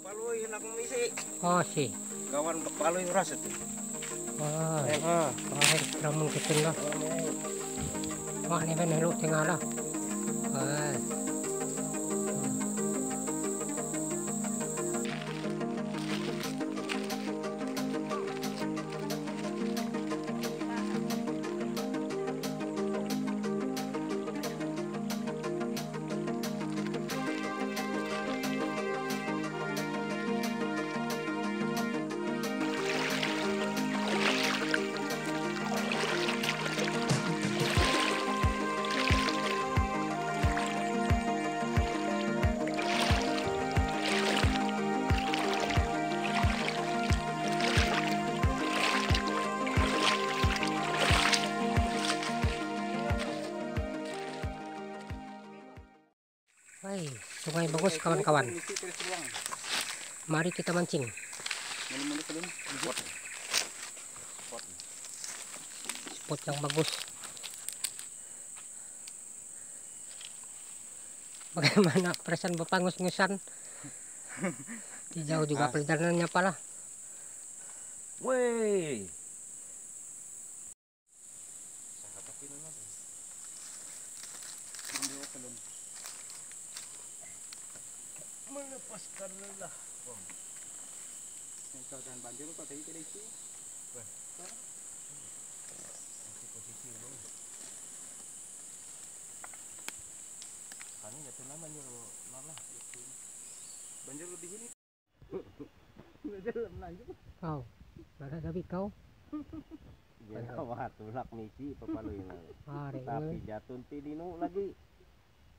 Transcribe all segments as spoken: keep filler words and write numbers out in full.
Palui hendak misi. Oh, si. Kawan palui uras itu. Oh. Eh, ah. Oh, eh, ramun kecil lah. Mak ni kan helo tengah lah. Eh. Hai, sungai bagus, kawan-kawan. Mari kita mancing. Spot yang bagus. Bagaimana perasaan bapangus-ngusan? Di jauh juga perjalanannya, apalah. Weh. Sahabat ini mah. Melepaskan lelah. Wah. Yang keadaan banjir kok tadi tidak isi. Wah. Masih posisi lu. Kami jatuh nama nyuruh lelah. Banjir lu di sini. Kau, ada tapi kau. Dia wah tulak misi papalui na. Hari Tapi ini. Jatun ti dinu lagi.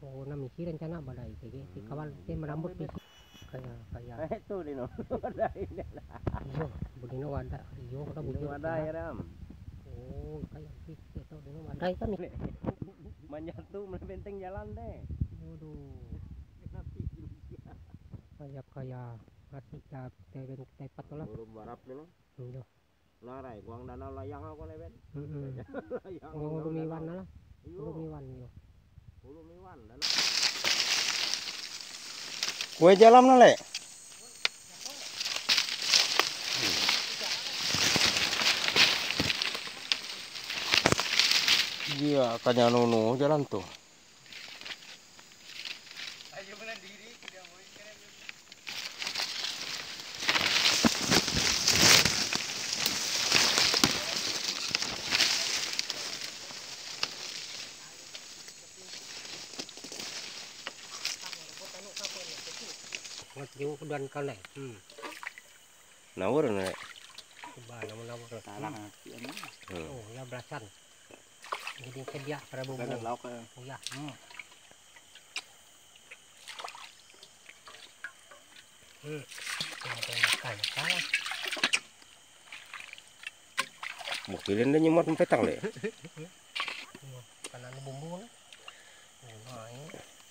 Oh, na misi rencana badai, kayak gitu. Hmm, kawan, dia merambut misi. Kayak, kayak. Eh, tuh dinu. Badai ini lah. Iyo, budino ada. Iyo, udah Dinu bujur ada kita. Ya, Ram. Oh, kayak gitu, tuh dinu badai kan. Manjatu mulai benteng jalan deh. Waduh. Kayak, kayak. Masih tak teweng tepat lah. Belum barap nih, no. Iya. Narai, guang danau layang aku nih, Ben. Mm-mm. Layang, guang danau. Hulu Miwan lah. Iya. Hulu Miwan, iya. Hulu Miwan, danau. Kue jalan na, Le. Iya, kanya nunu jalan tuh. Ngat jenguk dan kau, Le. Hmm. Nawar, Le. Coba, nawar, nawar. Salah. Hmm. Oh, ya belasan. Jadi sedia para bumbu. Lauk, eh. Oh ya. Hmm. Hmm. Tinggal makan, makan. Mukilin deh nyemot petang deh. Kanan bumbu nih. Nah, ini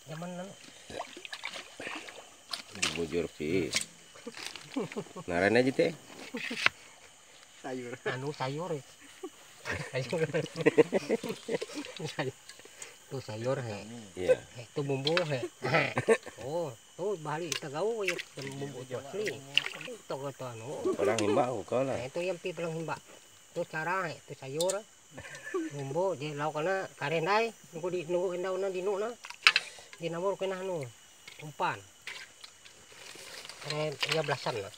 zaman lalu. Bujur pi. Naran aja teh. Sayur. Anu sayur. Sayur. Tuh sayur he. Iya. He, tuh bumbu he. He. Oh, tuh bahali kita gawe ya bumbu tuh asli. Tuh kau tuh anu. Orang himba aku kau lah. Nah, itu yang pi orang himba. Tuh cara he, tuh sayur. Bumbu je lauk kana karen dai. Nunggu di nunggu endau na dinu na. Di namur kena anu. Umpan. Karen iya belasan lah.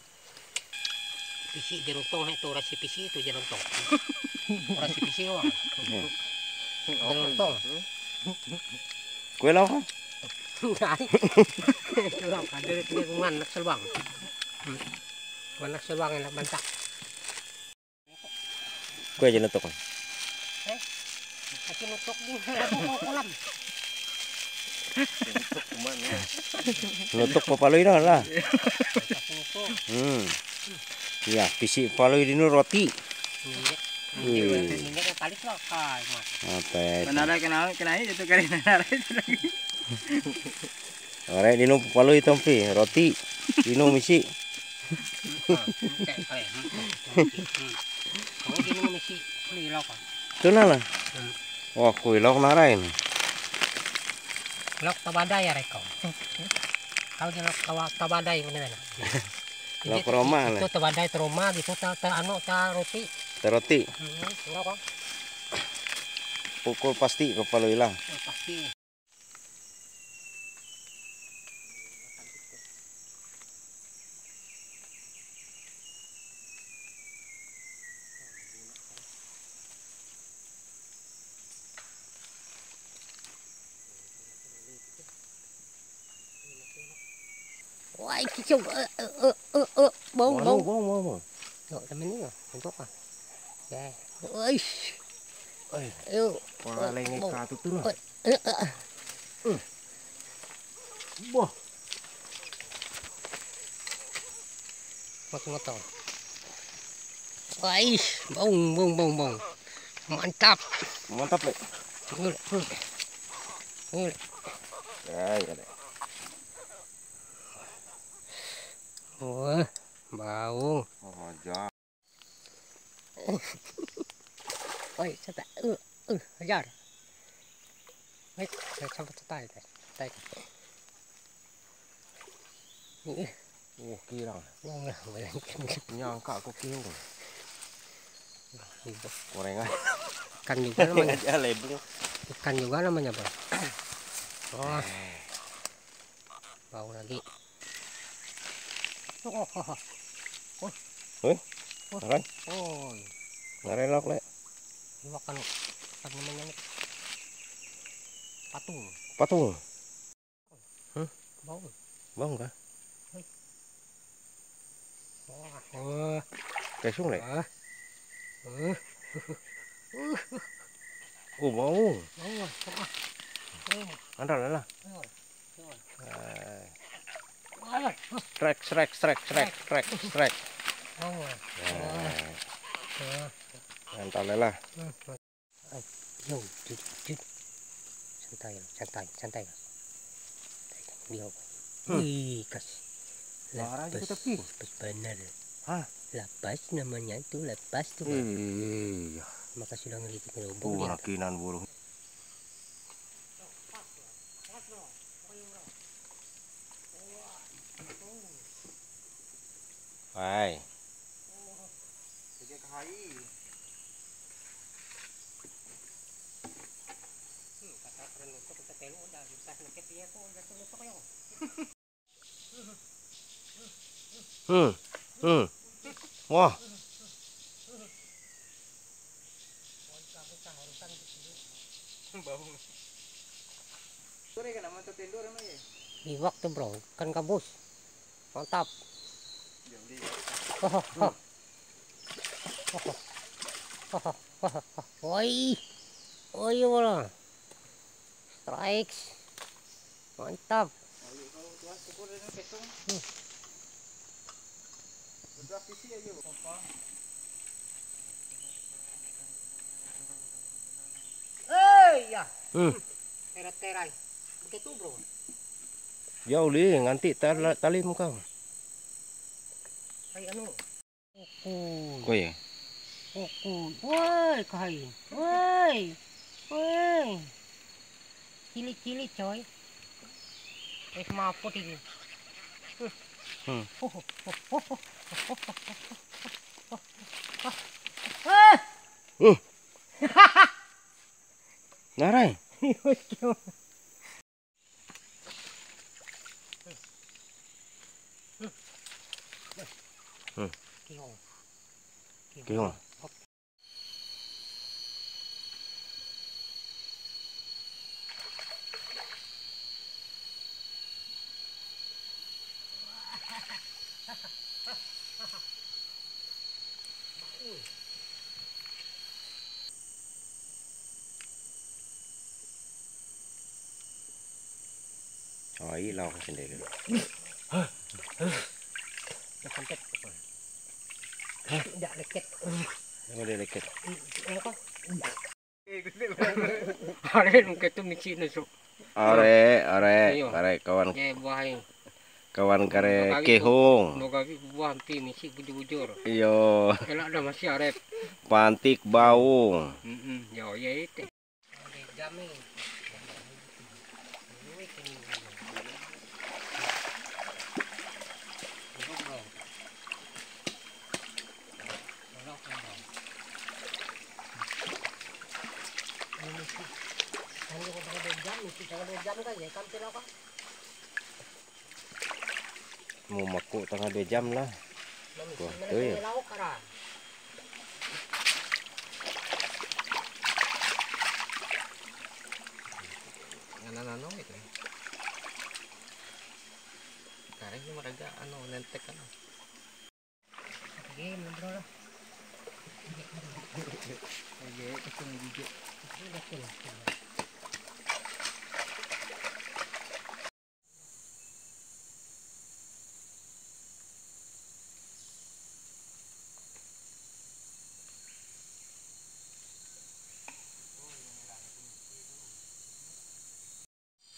Pisi jerontong he tu, rasi pisi tu jerontong. Rasi pisi wah. Jerontong. Kue lauk, ha? Enggak. Lauk ada di pinggir rumah anak Selbang. Hmm. Anak Selbang enak bantak. Kue aja nutuk. Eh? Tapi nutuk di kolam. Nutuk papalui dah lah. Nutuk. Hmm. Ya, pisi palui dinu roti. Minyak. Wih. Minyak yang palis lah, kai, Mas. Apa itu? Benar, kenal, kenal itu kali, benar itu lagi. Ore dinu palui tompi, roti, dinu misi. Ah, oke, oke. Hmm, hmm, hmm, hmm. Oh, dinu misi, kuilok, ah. Tuna lah. Hmm. Wah, kuilok narai nih. Lok tabada ya, Reko. Kau jangan kawa tabadai mana mana. Lo ke rumah lah. Itu tabadai, trauma gitu, ta, ta anu, ta roti. Ta roti. Hmm, enggak kok. Pukul pasti kepala hilang. Pasti. Wah, iki cok, eh, eh, eh, eh, eh, bong, bong. Bong, bong, bong. Yuk, temen ini, untuk apa? Ya. Uish. Oi. Ayo. Paling bong, bong. Eka tuh tuh. Oi, eh, eh, eh. Boh. Motong-motong. Wais, bong, bong, bong, bong. Mantap. Mantap, Le. Ngul, ngul. Ngul. Ya, ya, Le. Wah, bau. Oh, aja. Oi, sata, uh, uh, hajar. Oi, sampai tetai, tetai. Ih. Oh, kirang. Wah, wah, wah. Nyangka aku kiung. Gorengan. Ikan juga namanya. Aja lebur. Ikan juga namanya, Bang. Oh. Bau lagi. Oh, oh, oh. Hoi. Ngaran? Oi. Ngaran lok, Le. Iwak anu, apa namanya nih? Patung. Patung. Hmm? Bau. Bau kah? Hoi. Wah, wah. Kesung, Le. Ah. Uh. Oh, bau. Bau, ah. Oh. Andal lah. Oh. Trek, trek, trek, trek, trek, trek. Mantap lah. Yo, jut, jut. Santai, santai, santai. Yo. Wih, kas. Marah gitu tapi. Pas bener. Hah? Lapas namanya itu, lapas tuh, Bang. Iya. Maka sudah ngelitik ngerombong dia. Rakinan burung. Hai. Hmm, hmm. Wah. Iwak tuh, Bro, ikan gabus. Mantap. Woi. Woi, wala. Strike. Mantap. Hmm. Eh, ya. Hmm. Terai-terai. Begitu, Bro. Ya ulih nganti tal-, talim kau. Hai, anu. Kuku. Kau ya? Kuku. Woi, kai. Woi. Woi. Cili-cili, coy. Eh, maput ini. Hmm. Ah. Hmm. Narai. Hmm. Kihong. Kihong. Oh, iya, lawan sendiri. Hah? Hah? Hah? Tidak leket. Yang udah leket. Apa? Are nungke tu misi nusuk. Are, are, iyo. Are kawan. Ye, buah ini. Kawan kare kehong. Dua kali buah mesti misi bujur-bujur. Iyo. Ela dah masih arep. Pantik baung. Mm-mm, yo, ye itu. Jami. Jam kan ya, kam sila ka? Mau maku tengah dua jam lah. Wah, tuh ya. Lauk kara. Nganan anu gitu. Kareng cuma raga anu nentek kan. Oke, ngobrol lah. Oke, ketemu juga. Udah tuh.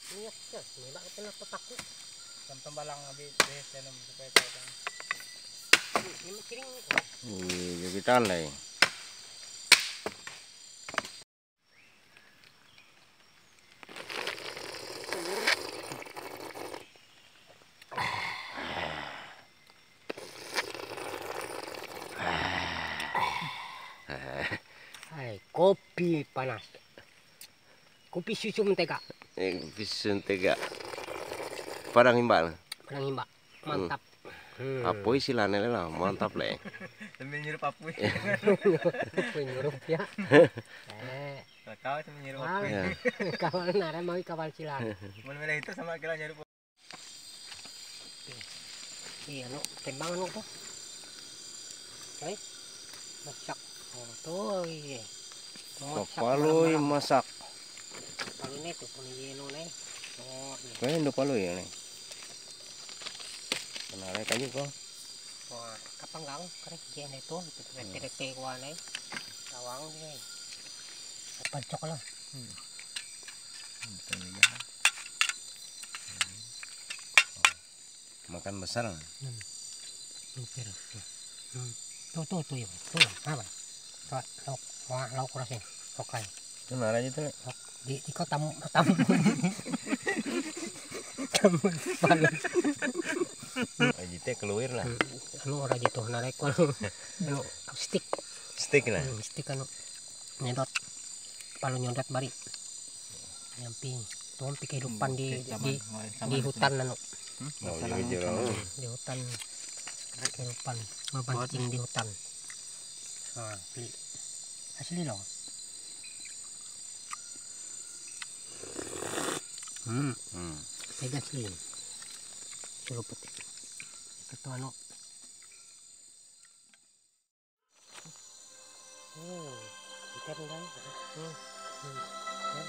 Minyak ya, minyak itu nak paku. Jam tembalang abi deh, jangan supaya kau kan. Ini kiring. Wih, jogitan deh. Hai, kopi panas. Kopi susu mentega. Eh, kopi susu mentega. Padang himbak. Padang himbak. Mantap. Hmm. Apui silane lah, mantap le. Sambil nyirup apui. Apui nyirup ya. Eh. Kau sambil nyirup apui. Ya. Kawan nara mawi kawan silan. Mun milih itu sama kira nyirup. Iya, no, tembang no tuh. Hai. Masak. Oh, tuh, iya. Masak. Papalui malam-malam. Masak. Palui nih tuh, palui yelo nih. Oh, iya. Kayaknya udah palui ya nih. Benar ya kayu kok. Wah, kapanggang, kare jen itu, itu rete-rete kuah nih. Tawang nih. Pancok lah. Hmm. Hmm, betul ya. Makan besar. Hmm. Oke, tuh. Hmm. Tuh, tuh, tuh, ya. Tuh, apa? Tuh, lauk. Wah, lauk kurasi. Oke. Itu nara aja tuh. Lauk. Di, di kau tamu, tamu. Tamu panas. Aji teh keluar lah. Hmm. Anu, ora gitu, nareko. Anu, stick. Stick lah. Hmm, stick anu. Nyedot. Palu nyedot bari. Nyampi. Tuh, pi kehidupan di, di, di hutan anu. Hmm? Oh, iya, iya. Di hutan. Kehidupan. Memancing di hutan. Nah, beli. Asli loh. Hmm. Hmm. Pedas nih. Seruput. Ketua anu. Oh, ikan kan? Hmm. Hmm. Kan?